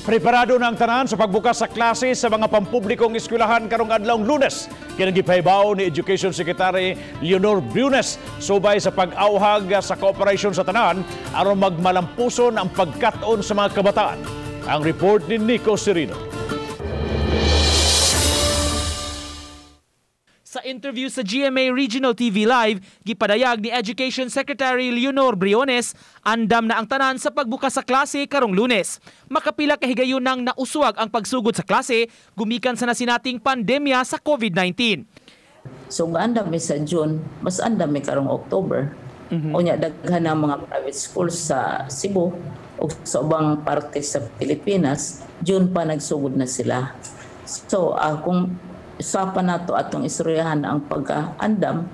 Preparado na ang tanan sa pagbukas sa klase sa mga pampublikong eskwelahan karong adlawng Lunes. Kini gipahibaw ni Education Secretary Leonor Briones subay sa pag-awhag sa cooperation sa tanan aron magmalampuson ang pagkat-on sa mga kabataan. Ang report ni Nico Serino. Sa interview sa GMA Regional TV Live, gipadayag ni Education Secretary Leonor Briones, andam na ang tanan sa pagbukas sa klase karong Lunes. Makapila kahigayon nang nauswag ang pagsugod sa klase, gumikan sa nasinating pandemya sa COVID-19. So andam mi sa June, mas andam mi karong October. Unya daghan ang mga private schools sa Cebu o sa ubang parte sa Pilipinas, June pa nagsugod na sila. So kung sa pa nato atong istoryahan ang pagka-andam,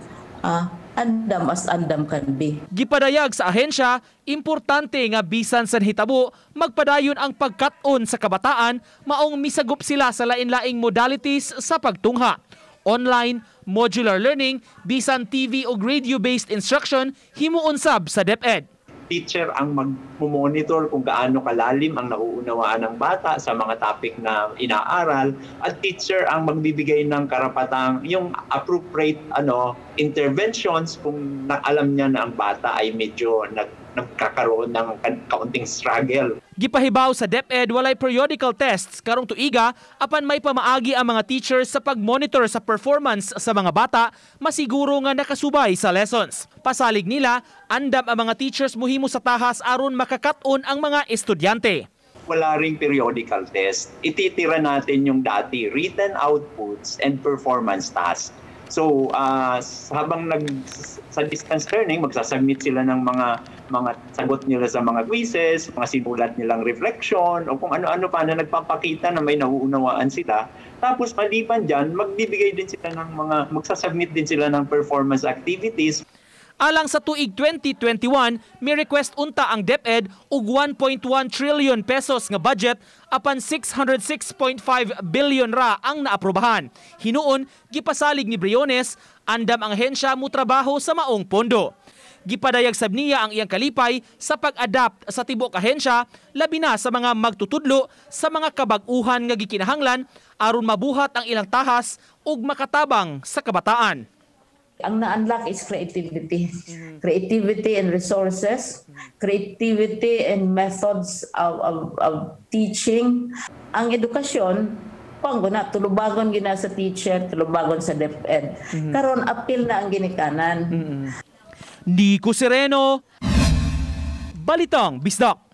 andam as andam can be. Gipadayag sa ahensya, importante nga bisan sa hitabo, magpadayon ang pagkat-on sa kabataan, maong misagop sila sa lain-laing modalities sa pagtungha. Online, modular learning, bisan TV o radio-based instruction, himuon sab sa DepEd. Teacher ang mag-monitor kung gaano kalalim ang nauunawaan ng bata sa mga topic na inaaral, at teacher ang magbibigay ng karapatang yung appropriate interventions kung alam niya na ang bata ay medyo nagkakaroon ng kaunting struggle. Gipahibaw sa DepEd walay periodical tests karong tuiga, apan may pamaagi ang mga teachers sa pag-monitor sa performance sa mga bata, masiguro nga nakasubay sa lessons. Pasalig nila, andam ang mga teachers muhimo sa tahas aron makakat-on ang mga estudyante. Wala ring periodical test. Ititira natin yung dati, written outputs and performance tasks. So, habang sa distance learning, magsasubmit sila ng mga sagot nila sa mga quizzes, mga sinulat nilang reflection, o kung ano-ano pa na nagpapakita na may nauunawaan sila. Tapos maliban dyan, magbibigay din sila ng magsasubmit din sila ng performance activities. Alang sa tuig 2021, may request unta ang DepEd og 1.1 trillion pesos nga budget apan 606.5 billion ra ang naaprubahan. Hinuon, gipasalig ni Briones, andam ang ahensya mutrabaho sa maong pondo. Gipadayag sab niya ang iyang kalipay sa pag-adapt sa tibuok ahensya, labi na sa mga magtutudlo sa mga kabag-uhan nga gikinahanglan aron mabuhat ang ilang tahas ug makatabang sa kabataan. Ang na-unlock is creativity. Creativity and resources, creativity and methods of teaching. Ang edukasyon, na, tulubagon gina sa teacher, tulubagon sa DepEd. Karon apil na ang ginikanan. Nico Sereno, Balitang Bisdak.